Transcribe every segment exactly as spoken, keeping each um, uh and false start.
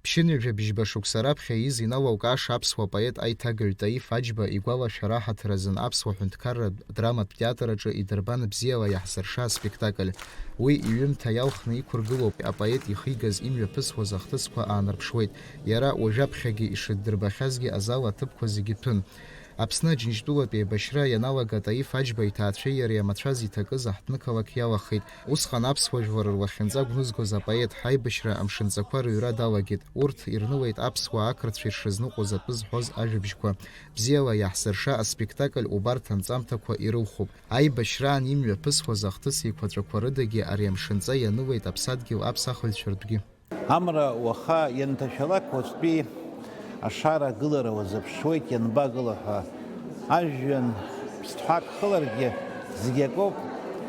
Ԥшьынҩажәа бжьба шықәса раԥхьа ииз иналукааша аԥсуа поет аиҭагаҩ Таиф Аџьба игәалашәара аҳаҭыр азын аԥсуа ҳәынҭқарратә драматә театр аҿы идырбан Бзиала иаҳзырша аспектакль. Уи иҩымҭа иалхны иқәыргылоуп, апоет ихигаз имҩаԥысуаз ахҭысқәа аанарԥшуеит. Иара уажәаԥхьагьы ишыддырбахьазгьы азал аҭыԥқәа зегьы ҭәын. Аԥсны Аџьынџьтәылатә еибашьра ианалага Таиф Аџьба иҭаацәеи иареи амацәаз иҭакыз аҳҭнықалақь иалахеит. Усҟан аԥсуа жәлар рлахьынҵа гәнызгоз апоет ҳаибашьра амшынҵақәа рыҩра далагеит. Урҭ ирнылеит аԥсуаа ақырҭцәа ишрызныҟәоз атәы зҳәоз ажәабжьқәа. Бзиала иаҳзырша аспектакль убарҭ анҵамҭақәа ирылхуп. Аибашьраан имҩаԥысуаз ахҭыс еиқәаҵәақәа рыдагьы ари амшынҵа ианылеит аԥсадгьыл аԥсахыҩцәа ртәгьы. Амра уаха ианҭашәалак, уаҵәтәи ашара агылара уазыԥшуеит, ианбагыла ҳәа. Ажәҩан ԥсҭҳәак хыларгьы зегь акоуп,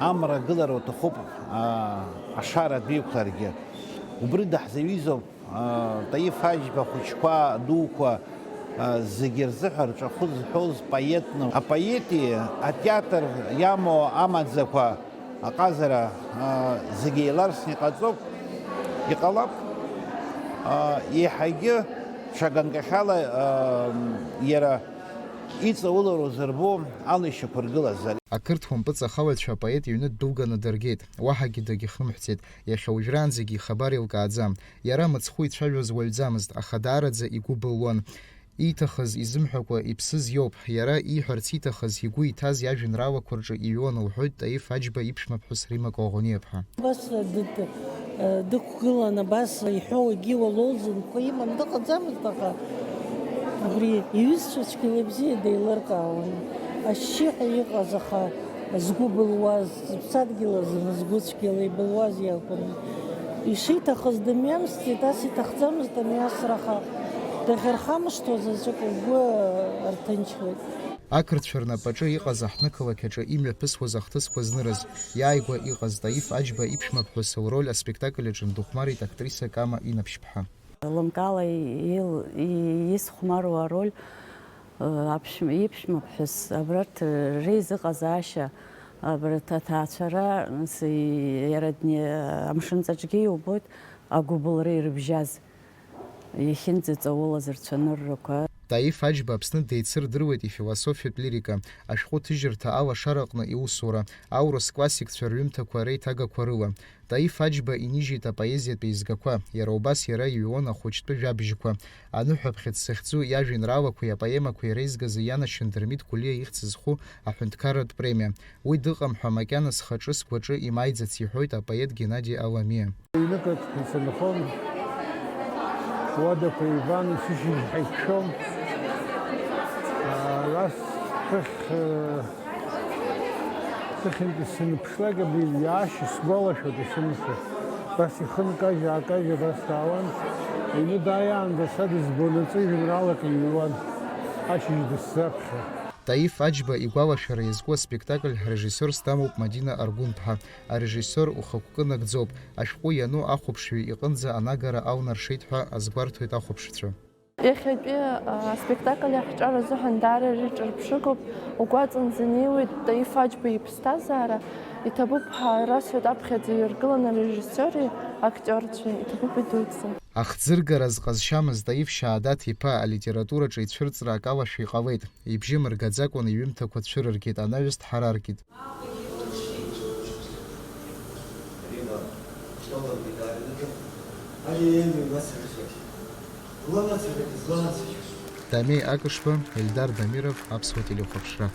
амра агылара уҭахуп, аа, ашара адәы иқәларгьы. Убри даҳзаҩызоуп, аа, Таиф Аџьба ахәыҷқәа, адуқәа, аа, зегьы рзыҳәа рҿахәы зҳәоз поетны. Апоети атеатр иамоу амаӡақәа аҟазара, аа, зегьы еиларсны иҟаҵоуп, иҟалап. Аа, еиҳагьы ҽа ганкахьала, аа, иара иҵаулара узырбо ала ишьақәыргылаз. Ақырҭуа мпыҵахалаҩцәа апоет иҩны ддәылганы дыргеит, уаҳагьы дагьхнымҳәӡеит, иахьа уажәраанӡагьы ихабар еилкааӡам. Иара мыцхәы ицәажәоз уаҩӡамызт, аха даараӡа игәы былуан. Ииҭахыз изымҳәакәа иԥсыз иоуп, иара ииҳәарц ииҭахыз игәы иҭаз иажәеинраалақәа рҿы иҩуан, лҳәоит Таиф Аџьба иԥшәмаԥҳәыс Римма Коӷониаԥҳа. Абас дыд-, дықәгылан, абас иҳәоу егьи уалол зынқәа иман дыҟаӡамызт, аха убри иҩызцәа цәгьала ибзиа деилыркаауан. Ашьшьыҳәа иҟаз, аха згәы былуаз, зыԥсадгьыл азын згәы цәгьала ибылуаз иакәын. Ишиҭахыз дымҩамсӡеит, ас иҭахӡамызт амҩасра, аха дахьырхамышҭуа заҵәык лгәы рҭынчуеит. Ақырҭцәа рнапаҿы иҟаз аҳҭнықалақь аҿы имҩаԥысуаз ахҭысқәа знырыз, иааигәа иҟаз Таиф Аџьба иԥшәмаԥҳәыс лроль аспектакль аҿы ндыхәмарит актриса Кама Инаԥшьԥҳа. Лымкаала ил-, и-, исхәмаруа ароль, э, аԥшәм-, иԥшәмаԥҳәыс, абарҭ реизыҟазаашьа, абарҭ аҭаацәара, нас, и-, иара дне-, амшынҵаҿгьы иубоит агәыбылра ирыбжьаз. Иахьынӡаҵаулаз рцәаныррақәа. Таиф Аџьба Аԥсны деицырдыруеит ифилософиатә лирика, ашәҟәы ҭыжьырҭа алашараҟны иусура, аурыс классикцәа рҩымҭақәа реиҭагақәа рыла. Таиф Аџьба инижьит апоезиатә еизгақәа, иара убас иара иҩуан ахәыҷтәы жәабжьқәа. Аныҳәаԥхьыӡ захьӡу иажәеинраалақәеи апоемақәеи реизгазы ианашьан Дырмит Гәлиа ихьӡ зху аҳәынҭқарратә премиа. Уи дыҟам ҳәа макьана схаҿы сгәаҿы имааиӡац, иҳәоит апоет Геннади Аламиа. Ҩнык санхон, уадақәа ҩбан, сышьыжь ҳаиқәшәон. Ара схыхь, сыхьынтәи сыныԥшлак, абри иаашьа сгәалашәоит исымшәо. Абас ихы нкажь-аакажь абас даауан. Аҩны дааиаанӡа са дызбон, аҵәыжәҩан ралак иҩуан, ашьыжь дысзаԥхьа. Таиф Аџьба игәалашәара иазку аспектакль ҳрежиссиорс дамоуп Мадина Аргәынԥҳа. Арежиссиор ухықәкы нагӡоуп, ашәҟәы иану ахәаԥшҩы иҟынӡа анагара аунаршеит ҳәа азгәарҭоит ахәаԥшцәа. Иахьатәи, а, аспектакль аҳҿар азыҳәан даара иҿырԥшыгоуп, угәаҵанӡа инеиуеит Таиф Аџьба иԥсҭазаара, иҭабуп ҳәа расҳәоит аԥхьаӡа иргыланы арежиссиори актиорцәеи, иҭабуп идуӡӡа. Ахӡыргара зҟазшьамыз Таиф Шьаадат-иԥа алитератураҿы ицәырҵра акалашәа иҟалеит, ибжьы мыргаӡакәан иҩымҭақәа цәырыргеит, анаҩс дҳараркит. Дамеи Акышба, Ельдар Дамиров, Аԥсуа телехәаԥшра.